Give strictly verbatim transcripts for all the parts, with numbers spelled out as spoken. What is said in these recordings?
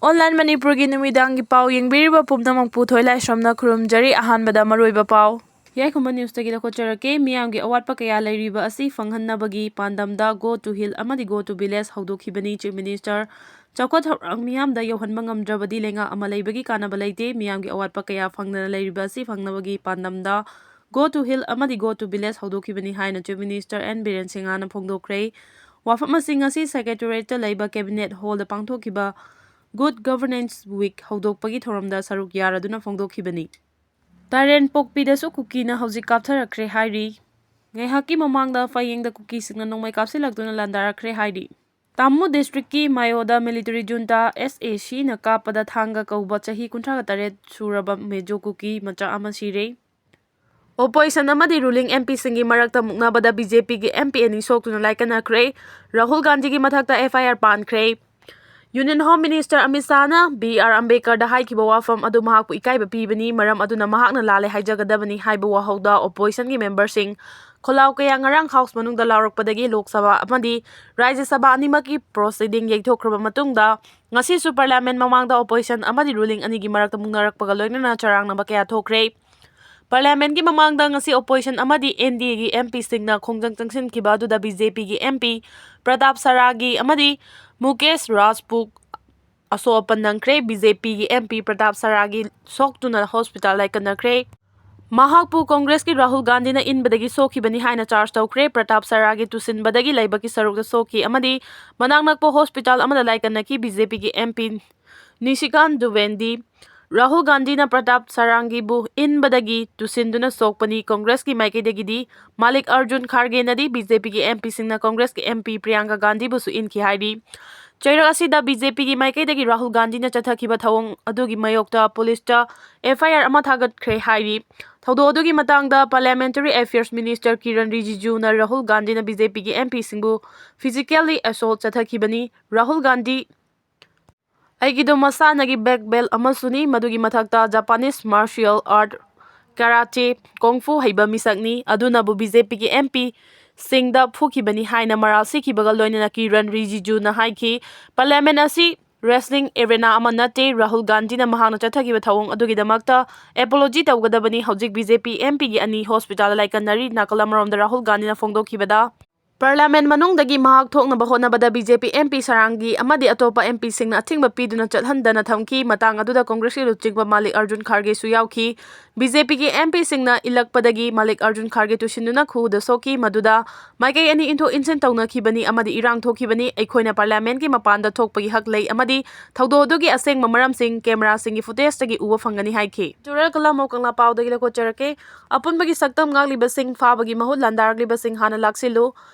Online ꯃꯅꯤꯄꯨꯔꯒꯤ ꯅꯨꯃꯤꯗꯥꯡꯒꯤ ꯄꯥꯎ ꯌꯦꯡꯕꯤꯔꯤꯕ ꯄꯨꯝꯅꯃꯛꯄꯨ ꯊꯣꯏꯂꯥꯏꯁ꯭ꯔꯝꯅ ꯈꯨꯔꯨꯝꯖꯔꯤ꯫ ꯑꯍꯥꯟꯕꯗ ꯃꯔꯨꯑꯣꯏꯕ ꯄꯥꯎ꯫ ꯌꯥꯏꯈꯨꯝꯕ ꯅ꯭ꯌꯨꯁꯇꯒꯤ ꯂꯧꯈꯠꯆꯔꯛꯀꯦ꯫ ꯃꯤꯌꯥꯝꯒꯤ ꯑꯋꯥꯠꯄ ꯀꯌꯥ ꯂꯩꯔꯤꯕ ꯑꯁꯤ ꯐꯪꯍꯟꯅꯕꯒꯤ ꯄꯥꯟꯗꯝꯗ Go to Hill ꯑꯃꯗꯤ Go to Village ꯍꯧꯗꯣꯛꯈꯤꯕꯅꯤ꯫ Chief Minister, ꯆꯥꯎꯈꯠ ꯊꯧꯔꯥꯡ ꯃꯤꯌꯥꯝꯗ ꯌꯧꯍꯟꯕ ꯉꯝꯗ꯭ꯔꯕꯗꯤ ꯂꯩꯉꯥꯛ ꯑꯃ ꯂꯩꯕꯒꯤ ꯀꯥꯟꯅꯕ ꯂꯩꯇꯦ꯫ ꯃꯤꯌꯥꯝꯒꯤ ꯑꯋꯥꯠꯄ ꯀꯌꯥ ꯐꯪꯗꯅ ꯂꯩꯔꯤꯕ ꯑꯁꯤ ꯐꯪꯅꯕꯒꯤ ꯄꯥꯟꯗꯝꯗ Go to Hill ꯑꯃꯗꯤ Go to Village ꯍꯧꯗꯣꯛꯈꯤꯕꯅꯤ ꯍꯥꯏꯅ Chief Minister N ꯕꯤꯔꯦꯟ ꯁꯤꯡꯍꯅ ꯐꯣꯡꯗꯣꯛꯈ꯭ꯔꯦ꯫ ꯋꯥꯐꯝ ꯑꯁꯤ ꯉꯁꯤ Secretariatꯇ ꯂꯩꯕ Cabinet Hallꯗ ꯄꯥꯡꯊꯣꯛꯈꯤꯕ Good Governance Week ꯍꯧꯗꯣꯛꯄꯒꯤ ꯊꯧꯔꯝꯗ ꯁꯔꯨꯛ ꯌꯥꯔꯗꯨꯅ ꯐꯣꯡꯗꯣꯛꯈꯤꯕꯅꯤ꯫ ꯇꯥꯏꯔꯦꯟ ꯄꯣꯛꯄꯤꯗꯁꯨ ꯀꯨꯀꯤꯅ ꯍꯧꯖꯤꯛ ꯀꯥꯞꯊꯔꯛꯈ꯭ꯔꯦ ꯍꯥꯏꯔꯤ꯫ ꯉꯥꯏꯍꯥꯛꯀꯤ ꯃꯃꯥꯡꯗ ꯐꯌꯦꯡꯗ ꯀꯨꯀꯤꯁꯤꯡꯅ ꯅꯣꯡꯃꯩ ꯀꯥꯞꯁꯤꯜꯂꯛꯇꯨꯅ ꯂꯥꯟꯗꯥꯔꯛꯈ꯭ꯔꯦ ꯍꯥꯏꯔꯤ꯫ ꯇꯥꯃꯨ districtꯀꯤ ꯃꯥꯌꯣꯗ military junta SACꯅ ꯀꯥꯞꯄꯗ ꯊꯥꯡꯒ ꯀꯧꯕ ꯆꯍꯤ ꯀꯨꯟꯊ꯭ꯔꯥꯒ ꯇꯔꯦꯠ ꯁꯨꯔꯕ ꯃꯦꯖꯣ ꯀꯨꯀꯤ ꯃꯆꯥ ꯑꯃ ꯁꯤꯔꯦ꯫ Opposition ꯑꯃꯗꯤ ruling MPꯁꯤꯡꯒꯤ ꯃꯔꯛꯇ ꯃꯨꯛꯅꯕꯗ BJPꯒꯤ MP ꯑꯅꯤ ꯁꯣꯛꯇꯨꯅ ꯂꯥꯏꯀꯠꯅꯈ꯭ꯔꯦ꯫ ꯔꯥꯍꯨꯜ ꯒꯥꯟꯙꯤꯒꯤ ꯃꯊꯛꯇ FIR ꯄꯥꯟꯈ꯭ꯔꯦ꯫ Union Home Minister ꯑꯃꯤꯠ ꯁꯥꯍꯅ ꯕꯤ ꯑꯥꯔ ꯑꯝꯕꯦꯗꯀꯔꯗ ꯍꯥꯏꯈꯤꯕ ꯋꯥꯐꯝ ꯑꯗꯨ ꯃꯍꯥꯛꯄꯨ ꯏꯀꯥꯏꯕ ꯄꯤꯕꯅꯤ, ꯃꯔꯝ ꯑꯗꯨꯅ ꯃꯍꯥꯛꯅ ꯂꯥꯜꯂꯦ ꯍꯥꯏꯖꯒꯗꯕꯅꯤ ꯍꯥꯏꯕ ꯋꯥꯍꯧꯗ oppositionꯒꯤ memberꯁꯤꯡ ꯈꯣꯜꯂꯥꯎ ꯀꯌꯥ ꯉꯔꯥꯡ House ꯃꯅꯨꯡꯗ ꯂꯥꯎꯔꯛꯄꯗꯒꯤ ꯂꯣꯛ ꯁꯚꯥ ꯑꯃꯗꯤ ꯔꯥꯖ꯭ꯌ ꯁꯚꯥ ꯑꯅꯤꯃꯛꯀꯤ proceeding ꯌꯩꯊꯣꯛꯈ꯭ꯔꯕ ꯃꯇꯨꯡꯗ ꯉꯁꯤꯁꯨ Parliament ꯃꯃꯥꯡꯗ opposition ꯑꯃꯗꯤ ruling ꯑꯅꯤꯒꯤ ꯃꯔꯛꯇ ꯃꯨꯛꯅꯔꯛꯄꯒ ꯂꯣꯏꯅꯅ ꯆꯔꯥꯡꯅꯕ ꯀꯌꯥ ꯊꯣꯛꯈ꯭ꯔꯦ꯫ Parliamentꯀꯤ ꯃꯃꯥꯡꯗ ꯉꯁꯤ opposition ꯑꯃꯗꯤ NDAꯒꯤ MPꯁꯤꯡꯅ ꯈꯣꯡꯖꯪ ꯆꯪꯁꯤꯟꯈꯤꯕ ꯑꯗꯨꯗ BJPꯒꯤ MP ꯄ꯭ꯔꯇꯥꯞ ꯁꯔꯥꯒꯤ ꯑꯃꯗꯤ ꯃꯨꯀꯦꯁ ꯔꯥꯖꯄꯨ ꯑꯁꯣꯛ ꯑꯄꯟ ꯅꯪꯈ꯭ꯔꯦ꯫ BJPꯒꯤ MP ꯄ꯭ꯔꯇꯥꯞ ꯁꯔꯥꯒꯤ ꯁꯣꯛꯇꯨꯅ hospital ꯂꯥꯏꯀꯠꯅꯈ꯭ꯔꯦ꯫ ꯃꯍꯥꯛꯄꯨ Congressꯀꯤ ꯔꯥꯍꯨꯜ ꯒꯥꯟꯙꯤꯅ ꯏꯟꯕꯗꯒꯤ ꯁꯣꯛꯈꯤꯕꯅꯤ ꯍꯥꯏꯅ charge ꯇꯧꯈ꯭ꯔꯦ꯫ ꯄ꯭ꯔꯇꯥꯞ ꯁꯔꯥꯒꯤ ꯇꯨꯁꯤꯟꯕꯗꯒꯤ ꯂꯥꯏꯕꯛꯀꯤ ꯁꯔꯨꯛꯇ ꯁꯣꯛꯈꯤ ꯑꯃꯗꯤ ꯃꯅꯥꯛ ꯅꯛꯄ hospital ꯑꯃꯗ ꯂꯥꯏꯀꯠꯅꯈꯤ꯫ BJPꯒꯤ MP ꯅꯤꯁꯤꯀꯥꯟ ꯗꯨꯕꯦꯟꯗꯤ ꯔꯥꯍꯨꯜ ꯒꯥꯟꯙꯤꯅ ꯄ꯭ꯔꯇꯥꯞ ꯁꯔꯥꯡꯒꯤꯕꯨ ꯏꯟꯕꯗꯒꯤ ꯇꯨꯁꯤꯟꯗꯨꯅ ꯁꯣꯛꯄꯅꯤ꯫ Congressꯀꯤ ꯃꯥꯏꯀꯩꯗꯒꯤꯗꯤ ꯃꯥꯂꯤꯛ ꯑꯔꯖꯨꯟ ꯈꯥꯔꯒꯦꯅꯗꯤ BJPꯒꯤ MPꯁꯤꯡꯅ Congressꯀꯤ MP ꯄ꯭ꯔꯤꯌꯥꯡꯀꯥ ꯒꯥꯟꯙꯤꯕꯨꯁꯨ ꯏꯟꯈꯤ ꯍꯥꯏꯔꯤ꯫ ꯆꯩꯔꯛ ꯑꯁꯤꯗ BJPꯒꯤ ꯃꯥꯏꯀꯩꯗꯒꯤ ꯔꯥꯍꯨꯜ ꯒꯥꯟꯙꯤꯅ ꯆꯠꯊꯈꯤꯕ ꯊꯧꯑꯣꯡ ꯑꯗꯨꯒꯤ ꯃꯥꯌꯣꯛꯇ ꯄꯨꯂꯤꯁꯇ FIR ꯑꯃ ꯊꯥꯒꯠꯈ꯭ꯔꯦ ꯍꯥꯏꯔꯤ꯫ ꯊꯧꯗꯣꯛ ꯑꯗꯨꯒꯤ ꯃꯇꯥꯡꯗ Parliamentary Affairs Minister Kiran ꯔꯤꯖꯤꯖꯨꯅ Rahul ꯒꯥꯟꯙꯤꯅ BJPꯒꯤ MPꯁꯤꯡꯕꯨ physically assault ꯆꯠꯊꯈꯤꯕꯅꯤ꯫ ꯔꯥꯍꯨꯜ ꯒꯥꯟꯙꯤ ꯑꯩꯒꯤꯗꯣ ꯃꯁꯥꯟꯅꯒꯤ black belt ꯑꯃꯁꯨꯅꯤ꯫ ꯃꯗꯨꯒꯤ ꯃꯊꯛꯇ Japanese martial art, karate, kung fu ꯍꯩꯕ ꯃꯤꯁꯛꯅꯤ꯫ ꯑꯗꯨꯅꯕꯨ BJPꯒꯤ MPꯁꯤꯡꯗ ꯐꯨꯈꯤꯕꯅꯤ ꯍꯥꯏꯅ ꯃꯔꯥꯜ ꯁꯤꯈꯤꯕꯒ ꯂꯣꯏꯅꯅ ꯀꯤꯔꯟ ꯔꯤꯖꯤꯖꯨꯅ ꯍꯥꯏꯈꯤ꯫ Parliament ꯑꯁꯤ wrestling arena ꯑꯃ ꯅꯠꯇꯦ꯫ ꯔꯥꯍꯨꯜ ꯒꯥꯟꯙꯤꯅ ꯃꯍꯥꯛꯅ ꯆꯠꯊꯈꯤꯕ ꯊꯧꯑꯣꯡ ꯑꯗꯨꯒꯤꯗꯃꯛꯇ apology ꯇꯧꯒꯗꯕꯅꯤ꯫ ꯍꯧꯖꯤꯛ BJP MPꯒꯤ ꯑꯅꯤ hospitalꯗ ꯂꯥꯏꯀꯠꯅꯔꯤ꯫ ꯅꯥꯀꯜ ꯑꯃꯔꯣꯝꯗ ꯔꯥꯍꯨꯜ ꯒꯥꯟꯙꯤꯅ ꯐꯣꯡꯗꯣꯛꯈꯤꯕꯗ, parliament ꯃꯅꯨꯡꯗꯒꯤ ꯃꯍꯥꯛ ꯊꯣꯛꯅꯕ ꯍꯣꯠꯅꯕꯗ BJP MP ꯁꯔꯥꯡꯒꯤ ꯑꯃꯗꯤ ꯑꯇꯣꯞꯄ MPꯁꯤꯡꯅ ꯑꯊꯤꯡꯕ ꯄꯤꯗꯨꯅ ꯆꯠꯍꯟꯗꯅ ꯊꯝꯈꯤ꯫ ꯃꯇꯥꯡ ꯑꯗꯨꯗ Congressꯀꯤ ꯂꯨꯆꯤꯡꯕ ꯃꯥꯂꯤꯛ ꯑꯔꯖꯨꯟ ꯈꯥꯔꯒꯦꯁꯨ ꯌꯥꯎꯈꯤ꯫ BJPꯒꯤ MPꯁꯤꯡꯅ ꯏꯜꯂꯛꯄꯗꯒꯤ ꯃꯥꯂꯤꯛ ꯑꯔꯖꯨꯟ ꯈꯥꯔꯒꯦ ꯇꯨꯁꯤꯟꯗꯨꯅ ꯈꯨꯗ ꯁꯣꯛꯈꯤ꯫ ꯃꯗꯨꯗ ꯃꯥꯏꯀꯩ ꯑꯅꯤ ꯏꯟꯊꯣꯛ ꯏꯟꯁꯤꯟ ꯇꯧꯅꯈꯤꯕꯅꯤ ꯑꯃꯗꯤ ꯏꯔꯥꯡ ꯊꯣꯛꯈꯤꯕꯅꯤ꯫ ꯑꯩꯈꯣꯏꯅ parliamentꯀꯤ ꯃꯄꯥꯟꯗ ꯊꯣꯛꯄꯒꯤ ꯍꯛ ꯂꯩ ꯑꯃꯗꯤ ꯊꯧꯗꯣꯛ ꯑꯗꯨꯒꯤ ꯑꯁꯦꯡꯕ ꯃꯔꯝꯁꯤꯡ cameraꯁꯤꯡꯒꯤ footageꯇꯒꯤ ꯎꯕ ꯐꯪꯒꯅꯤ ꯍꯥꯏꯈꯤ꯫ ꯆꯨꯔꯦꯜ ꯀꯂꯝ ꯀꯪꯂꯥ ꯄꯥꯎꯗꯒꯤ ꯂꯧꯈꯠꯆꯔꯛꯀꯦ꯫ ꯑꯄꯨꯟꯕꯒꯤ ꯁꯛꯇꯝ ꯉꯥꯛꯂꯤꯕꯁꯤꯡ ꯐꯥꯕꯒꯤ ꯃꯍꯨꯠ ꯂꯥꯟꯗꯥꯔꯛꯂꯤꯕꯁꯤꯡ ꯍꯥꯟꯅ ꯂꯥꯛꯁꯤꯜꯂꯨ꯫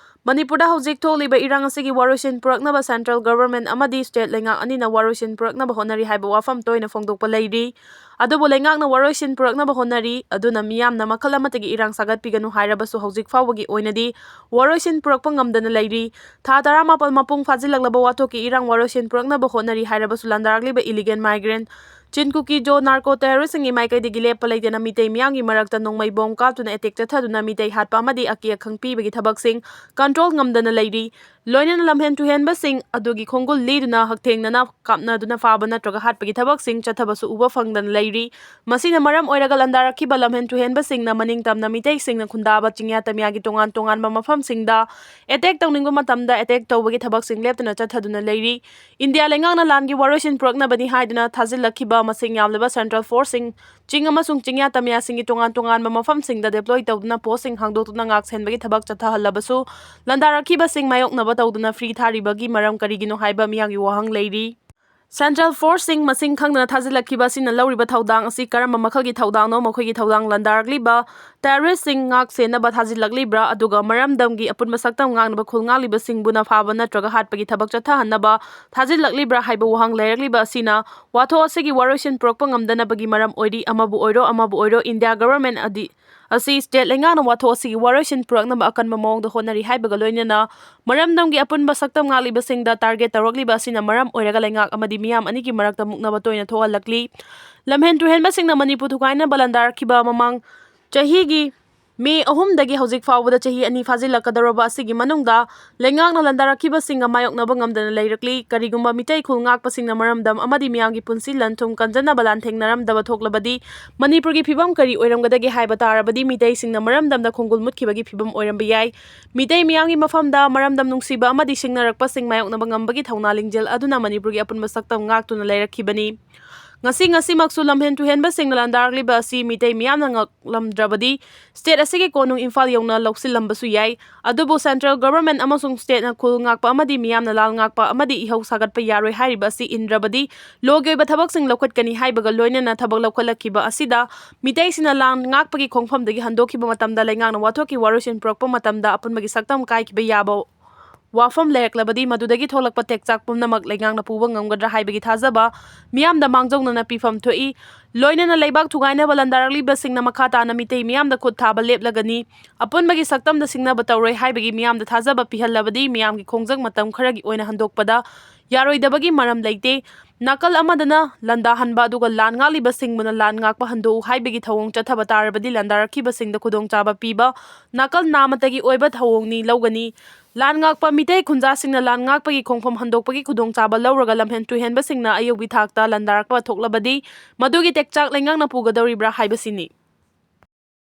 ꯃꯅꯤꯄꯨꯔꯗ ꯍꯧꯖꯤꯛ ꯊꯣꯛꯂꯤꯕ ꯏꯔꯥꯡ ꯑꯁꯤꯒꯤ ꯋꯥꯔꯣꯏꯁꯤꯟ ꯄꯨꯔꯛꯅꯕ central government ꯑꯃꯗꯤ state ꯂꯩꯉꯥꯛ ꯑꯅꯤꯅ ꯋꯥꯔꯣꯏꯁꯤꯟ ꯄꯨꯔꯛꯅꯕ ꯍꯣꯠꯅꯔꯤ ꯍꯥꯏꯕ ꯋꯥꯐꯝ ꯇꯣꯏꯅ ꯐꯣꯡꯗꯣꯛꯄ ꯂꯩꯔꯤ꯫ ꯑꯗꯨꯕꯨ ꯂꯩꯉꯥꯛꯅ ꯋꯥꯔꯣꯏꯁꯤꯟ ꯄꯨꯔꯛꯅꯕ ꯍꯣꯠꯅꯔꯤ, ꯑꯗꯨꯅ ꯃꯤꯌꯥꯝꯅ ꯃꯈꯜ ꯑꯃꯠꯇꯒꯤ ꯏꯔꯥꯡ ꯁꯥꯒꯠꯄꯤꯒꯅꯨ ꯍꯥꯏꯔꯕꯁꯨ ꯍꯧꯖꯤꯛ ꯐꯥꯎꯕꯒꯤ ꯑꯣꯏꯅꯗꯤ ꯋꯥꯔꯣꯏꯁꯤꯟ ꯄꯨꯔꯛꯄ ꯉꯝꯗꯅ ꯂꯩꯔꯤ꯫ ꯊꯥ ꯇꯔꯥꯃꯥꯄꯜ ꯃꯄꯨꯡ ꯐꯥꯖꯤꯜꯂꯛꯂꯕ ꯋꯥꯊꯣꯛꯀꯤ ꯏꯔꯥꯡ ꯋꯥꯔꯣꯏꯁꯤꯟ ꯄꯨꯔꯛꯅꯕ ꯍꯣꯠꯅꯔꯤ ꯍꯥꯏꯔꯕꯁꯨ ꯂꯥꯟꯗꯥꯔꯛꯂꯤꯕ illegal migrant, ꯆꯤꯟ ꯀꯨꯀꯤ ꯖꯣ narco terroristꯁꯤꯡꯒꯤ ꯃꯥꯏꯀꯩꯗꯒꯤ ꯂꯦꯞꯄ ꯂꯩꯇꯅ ꯃꯤꯇꯩ ꯃꯤꯌꯥꯝꯒꯤ ꯃꯔꯛꯇ ꯅꯣꯡꯃꯩ ꯕꯣꯝ ꯀꯥꯞꯇꯨꯅ attack ꯆꯠꯊꯗꯨꯅ ꯃꯤꯇꯩ ꯍꯥꯠꯄ ꯑꯃꯗꯤ ꯑꯀꯤ ꯑꯈꯪ ꯄꯤꯕꯒꯤ ꯊꯕꯛꯁꯤꯡ control ꯉꯝꯗꯅ ꯂꯩꯔꯤ꯫ ꯂꯣꯏꯅꯅ ꯂꯝꯍꯦꯟ ꯇꯨꯍꯦꯟꯕꯁꯤꯡ ꯑꯗꯨꯒꯤ ꯈꯣꯡꯒꯨꯜ ꯂꯤꯗꯨꯅ ꯍꯛꯊꯦꯡꯅꯅ ꯀꯥꯞꯅꯗꯨꯅ ꯐꯥꯕ ꯅꯠꯇ꯭ꯔꯒ ꯍꯥꯠꯄꯒꯤ ꯊꯕꯛꯁꯤꯡ ꯆꯠꯊꯕꯁꯨ ꯎꯕ ꯐꯪꯗꯅ ꯂꯩꯔꯤ꯫ ꯃꯁꯤꯅ ꯃꯔꯝ ꯑꯣꯏꯔꯒ ꯂꯥꯟꯗꯥꯔꯛꯈꯤꯕ ꯂꯝꯍꯦꯟ ꯇꯨꯍꯦꯟꯕꯁꯤꯡꯅ ꯃꯅꯤꯡ ꯇꯝꯅ ꯃꯤꯇꯩꯁꯤꯡꯅ ꯈꯨꯟꯗꯥꯕ ꯆꯤꯡꯌꯥ ꯇꯝꯌꯥꯒꯤ ꯇꯣꯉꯥꯟ ꯇꯣꯉꯥꯟꯕ ꯃꯐꯝꯁꯤꯡꯗ attack ꯇꯧꯅꯤꯡꯕ ꯃꯇꯝꯗ attack ꯇꯧꯕꯒꯤ ꯊꯕꯛꯁꯤꯡ ꯂꯦꯞꯇꯅ ꯆꯠꯊꯗꯨꯅ ꯂꯩꯔꯤ꯫ ꯏꯟꯗꯤꯌꯥ ꯂꯩꯉꯥꯛꯅ ꯂꯥꯟꯒꯤ ꯋꯥꯔꯣꯏꯁꯤꯟ ꯄꯨꯔꯛꯅꯕꯅꯤ ꯍꯥꯏꯗꯨꯅ ꯊꯥꯖꯤꯜꯂꯛꯈꯤꯕ ꯃꯁꯤꯡ ꯌꯥꯝꯂꯕ central forceꯁꯤꯡ ꯆꯤꯡ ꯑꯃꯁꯨꯡ ꯆꯤꯡꯌꯥ ꯇꯝꯌꯥꯁꯤꯡꯒꯤ ꯇꯣꯉꯥꯟ ꯇꯣꯉꯥꯟꯕ ꯃꯐꯝꯁꯤꯡꯗ deploy ꯇꯧꯗꯨꯅ postꯁꯤꯡ ꯍꯥꯡꯗꯣꯛꯇꯨꯅ ꯉꯥꯛ ꯁꯦꯟꯕꯒꯤ ꯊꯕꯛ ꯆꯠꯊꯍꯜꯂꯕꯁꯨ ꯂꯥꯟꯗꯥꯔꯛꯈꯤꯕꯁꯤꯡ ꯃꯥꯌꯣꯛꯅꯕ ꯇꯧꯗꯨꯅ free ꯊꯥꯔꯤꯕꯒꯤ ꯃꯔꯝ ꯀꯔꯤꯒꯤꯅꯣ ꯍꯥꯏꯕ ꯃꯤꯌꯥꯝꯒꯤ ꯋꯥꯍꯪ ꯂꯩꯔꯤ꯫ Central forceꯁꯤꯡ ꯃꯁꯤꯡ ꯈꯪꯗꯅ ꯊꯥꯖꯤꯜꯂꯛꯈꯤꯕ ꯑꯁꯤꯅ ꯂꯧꯔꯤꯕ ꯊꯧꯗꯥꯡ ꯑꯁꯤ ꯀꯔꯝꯕ ꯃꯈꯜꯒꯤ ꯊꯧꯗꯥꯡꯅꯣ? ꯃꯈꯣꯏꯒꯤ ꯊꯧꯗꯥꯡ ꯂꯥꯟꯗꯥꯔꯛꯂꯤꯕ terroristꯁꯤꯡ ꯉꯥꯛ ꯁꯦꯟꯅꯕ ꯊꯥꯖꯤꯜꯂꯛꯂꯤꯕ꯭ꯔꯥ? ꯑꯗꯨꯒ ꯃꯔꯝꯗꯝꯒꯤ ꯑꯄꯨꯟꯕ ꯁꯛꯇꯝ ꯉꯥꯛꯅꯕ ꯈꯨꯜ ꯉꯥꯛꯂꯤꯕꯁꯤꯡꯕꯨꯅ ꯐꯥꯕ ꯅꯠꯇ꯭ꯔꯒ ꯍꯥꯠꯄꯒꯤ ꯊꯕꯛ ꯆꯠꯊꯍꯟꯅꯕ ꯊꯥꯖꯤꯜꯂꯛꯂꯤꯕ꯭ꯔꯥ ꯍꯥꯏꯕ ꯋꯥꯍꯪ ꯂꯩꯔꯛꯂꯤꯕ ꯑꯁꯤꯅ ꯋꯥꯊꯣꯛ ꯑꯁꯤꯒꯤ ꯋꯥꯔꯣꯏꯁꯤꯟ ꯄꯨꯔꯛꯄ ꯉꯝꯗꯅꯕꯒꯤ ꯃꯔꯝ ꯑꯣꯏꯔꯤ꯫ ꯑꯃꯕꯨ ꯑꯣꯏꯔꯣ, ꯑꯃꯕꯨ ꯑꯣꯏꯔꯣ, ꯏꯟꯗꯤꯌꯥ government ꯑꯗꯤ ꯑꯁꯤ state ꯂꯩꯉꯥꯛꯅ ꯋꯥꯊꯣꯛ ꯑꯁꯤꯒꯤ ꯋꯥꯔꯣꯏꯁꯤꯟ ꯄꯨꯔꯛꯅꯕ ꯑꯀꯟꯕ ꯃꯑꯣꯡꯗ ꯍꯣꯠꯅꯔꯤ ꯍꯥꯏꯕꯒ ꯂꯣꯏꯅꯅ ꯃꯔꯝꯗꯝꯒꯤ ꯑꯄꯨꯟꯕ ꯁꯛꯇꯝ ꯉꯥꯛꯂꯤꯕꯁꯤꯡꯗ target ꯇꯧꯔꯛꯂꯤꯕ ꯑꯁꯤꯅ ꯃꯔꯝ ꯑꯣꯏꯔꯒ ꯂꯩꯉꯥꯛ ꯑꯃꯗꯤ ꯃꯤꯌꯥꯝ ꯑꯅꯤꯒꯤ ꯃꯔꯛꯇ ꯃꯨꯛꯅꯕ ꯇꯣꯏꯅ ꯊꯣꯛꯍꯜꯂꯛꯂꯤ꯫ ꯂꯝꯍꯦꯟ ꯇꯨꯍꯦꯟꯕꯁꯤꯡꯅ ꯃꯅꯤꯄꯨꯔ ꯊꯨꯒꯥꯏꯅꯕ ꯂꯥꯟꯗꯥꯔꯛꯈꯤꯕ ꯃꯃꯥꯡ ꯆꯍꯤꯒꯤ ꯃꯦ ꯑꯍꯨꯝꯗꯒꯤ ꯍꯧꯖꯤꯛ ꯐꯥꯎꯕꯗ ꯆꯍꯤ ꯑꯅꯤ ꯐꯥꯖꯤꯜꯂꯛꯀꯗꯧꯔꯕ ꯑꯁꯤꯒꯤ ꯃꯅꯨꯡꯗ ꯂꯩꯉꯥꯛꯅ ꯂꯥꯟꯗꯥꯔꯛꯈꯤꯕꯁꯤꯡꯒ ꯃꯥꯌꯣꯛꯅꯕ ꯉꯝꯗꯅ ꯂꯩꯔꯛꯂꯤ꯫ ꯀꯔꯤꯒꯨꯝꯕ ꯃꯤꯇꯩ ꯈꯨꯜ ꯉꯥꯛꯄꯁꯤꯡꯅ ꯃꯔꯝꯗꯝ ꯑꯃꯗꯤ ꯃꯤꯌꯥꯝꯒꯤ ꯄꯨꯟꯁꯤ ꯂꯟ ꯊꯨꯝ ꯀꯟꯖꯅꯕ ꯂꯥꯟꯊꯦꯡꯅꯔꯝꯗꯕ ꯊꯣꯛꯂꯕꯗꯤ ꯃꯅꯤꯄꯨꯔꯒꯤ ꯐꯤꯕꯝ ꯀꯔꯤ ꯑꯣꯏꯔꯝꯒꯗꯒꯦ ꯍꯥꯏꯕ ꯇꯥꯔꯕꯗꯤ ꯃꯤꯇꯩꯁꯤꯡꯅ ꯃꯔꯝꯗꯝꯗ ꯈꯣꯡꯒꯨꯜ ꯃꯨꯠꯈꯤꯕꯒꯤ ꯐꯤꯕꯝ ꯑꯣꯏꯔꯝꯕ ꯌꯥꯏ꯫ ꯃꯤꯇꯩ ꯃꯤꯌꯥꯝꯒꯤ ꯃꯐꯝꯗ ꯃꯔꯝꯗꯝ ꯅꯨꯡꯁꯤꯕ ꯑꯃꯗꯤ ꯁꯤꯡꯅꯔꯛꯄꯁꯤꯡ ꯃꯥꯌꯣꯛꯅꯕ ꯉꯝꯕꯒꯤ ꯊꯧꯅꯥ ꯂꯤꯡꯖꯦꯜ ꯑꯗꯨꯅ ꯃꯅꯤꯄꯨꯔꯒꯤ ꯑꯄꯨꯟꯕ ꯁꯛꯇꯝ ꯉꯥꯛꯇꯨꯅ ꯂꯩꯔꯛꯈꯤꯕꯅꯤ꯫ ꯉꯁꯤ ꯉꯁꯤꯃꯛꯁꯨ ꯂꯝꯍꯦꯟ ꯇꯨꯍꯦꯟꯕꯁꯤꯡꯅ ꯂꯥꯟꯗꯥꯔꯛꯂꯤꯕ ꯑꯁꯤ ꯃꯤꯇꯩ ꯃꯤꯌꯥꯝꯅ ꯉꯛꯂꯝꯗ꯭ꯔꯕꯗꯤ state ꯑꯁꯤꯒꯤ ꯀꯣꯅꯨꯡ ꯏꯝꯐꯥꯜ ꯌꯧꯅ ꯂꯧꯁꯤꯜꯂꯝꯕꯁꯨ ꯌꯥꯏ꯫ ꯑꯗꯨꯕꯨ central government ꯑꯃꯁꯨꯡ stateꯅ ꯈꯨꯜ ꯉꯥꯛꯄ ꯑꯃꯗꯤ ꯃꯤꯌꯥꯝꯅ ꯂꯥꯟ ꯉꯥꯛꯄ ꯑꯃꯗꯤ ꯏꯍꯧ ꯁꯥꯒꯠꯄ ꯌꯥꯔꯣꯏ ꯍꯥꯏꯔꯤꯕ ꯑꯁꯤ ꯏꯟꯗ꯭ꯔꯕꯗꯤ ꯂꯣꯒꯤ ꯑꯣꯏꯕ ꯊꯕꯛꯁꯤꯡ ꯂꯧꯈꯠꯀꯅꯤ ꯍꯥꯏꯕꯒ ꯂꯣꯏꯅꯅ ꯊꯕꯛ ꯂꯧꯈꯠꯂꯛꯈꯤꯕ ꯑꯁꯤꯗ ꯃꯤꯇꯩꯁꯤꯡꯅ ꯂꯥꯟ ꯉꯥꯛꯄꯒꯤ ꯈꯣꯡꯐꯝꯗꯒꯤ ꯍꯟꯗꯣꯛꯈꯤꯕ ꯃꯇꯝꯗ ꯂꯩꯉꯥꯛꯅ ꯋꯥꯊꯣꯛꯀꯤ ꯋꯥꯔꯣꯏꯁꯤꯟ ꯄꯨꯔꯛꯄ ꯃꯇꯝꯗ ꯑꯄꯨꯟꯕꯒꯤ ꯁꯛꯇꯝ ꯀꯥꯏꯈꯤꯕ ꯌꯥꯕ ꯋꯥꯐꯝ ꯂꯩꯔꯛꯂꯕꯗꯤ ꯃꯗꯨꯗꯒꯤ ꯊꯣꯛꯂꯛꯄ ꯇꯦꯛꯆꯥꯛ ꯄꯨꯝꯅꯃꯛ ꯂꯩꯉꯥꯛꯅ ꯄꯨꯕ ꯉꯝꯒꯗ꯭ꯔꯥ ꯍꯥꯏꯕꯒꯤ ꯊꯥꯖꯕ ꯃꯤꯌꯥꯝꯗ ꯃꯥꯡꯖꯧꯅꯅ ꯄꯤꯐꯝ ꯊꯣꯛꯏ꯫ ꯂꯣꯏꯅꯅ ꯂꯩꯕꯥꯛ ꯊꯨꯒꯥꯏꯅꯕ ꯂꯥꯟꯗꯥꯔꯛꯂꯤꯕꯁꯤꯡꯅ ꯃꯈꯥ ꯇꯥꯅ ꯃꯤꯇꯩ ꯃꯤꯌꯥꯝꯗ ꯈꯨꯠ ꯊꯥꯕ ꯂꯦꯞꯂꯒꯅꯤ꯫ ꯑꯄꯨꯟꯕꯒꯤ ꯁꯛꯇꯝꯗ ꯁꯤꯡꯅꯕ ꯇꯧꯔꯣꯏ ꯍꯥꯏꯕꯒꯤ ꯃꯤꯌꯥꯝꯗ ꯊꯥꯖꯕ ꯄꯤꯍꯜꯂꯕꯗꯤ ꯃꯤꯌꯥꯝꯒꯤ ꯈꯣꯡꯖꯪ ꯃꯇꯝ ꯈꯔꯒꯤ ꯑꯣꯏꯅ ꯍꯟꯗꯣꯛꯄꯗ ꯌꯥꯔꯣꯏꯗꯕꯒꯤ ꯃꯔꯝ ꯂꯩꯇꯦ꯫ ꯅꯥꯀꯜ ꯑꯃꯗꯅ ꯂꯥꯟꯗꯥꯍꯟꯕ ꯑꯗꯨꯒ ꯂꯥꯟ ꯉꯥꯛꯂꯤꯕꯁꯤꯡꯕꯨꯅ ꯂꯥꯟ ꯉꯥꯛꯄ ꯍꯟꯗꯣꯛꯎ ꯍꯥꯏꯕꯒꯤ ꯊꯧꯑꯣꯡ ꯆꯠꯊꯕ ꯇꯥꯔꯕꯗꯤ ꯂꯥꯟꯗꯥꯔꯛꯈꯤꯕꯁꯤꯡꯗ ꯈꯨꯗꯣꯡꯆꯥꯕ ꯄꯤꯕ ꯅꯥꯀꯜ ꯅꯥꯃꯠꯇꯒꯤ ꯑꯣꯏꯕ ꯊꯧꯑꯣꯡꯅꯤ ꯂꯧꯒꯅꯤ꯫ ꯂꯥꯟ ꯉꯥꯛꯄ ꯃꯤꯇꯩ ꯈꯨꯟꯖꯥꯁꯤꯡꯅ ꯂꯥꯟ ꯉꯥꯛꯄꯒꯤ ꯈꯣꯡꯐꯝ ꯍꯟꯗꯣꯛꯄꯒꯤ ꯈꯨꯗꯣꯡꯆꯥꯕ ꯂꯧꯔꯒ ꯂꯝꯍꯦꯟ ꯇꯨꯍꯦꯟꯕꯁꯤꯡꯅ ꯑꯌꯧꯕꯤ ꯊꯥꯛꯇ ꯂꯥꯟꯗꯥꯔꯛꯄ ꯊꯣꯛꯂꯕꯗꯤ ꯃꯗꯨꯒꯤ ꯇꯦꯛꯆꯥꯛ ꯂꯩꯉꯥꯛꯅ ꯄꯨꯒꯗꯧꯔꯤꯕ꯭ꯔꯥ ꯍꯥꯏꯕꯁꯤꯅꯤ꯫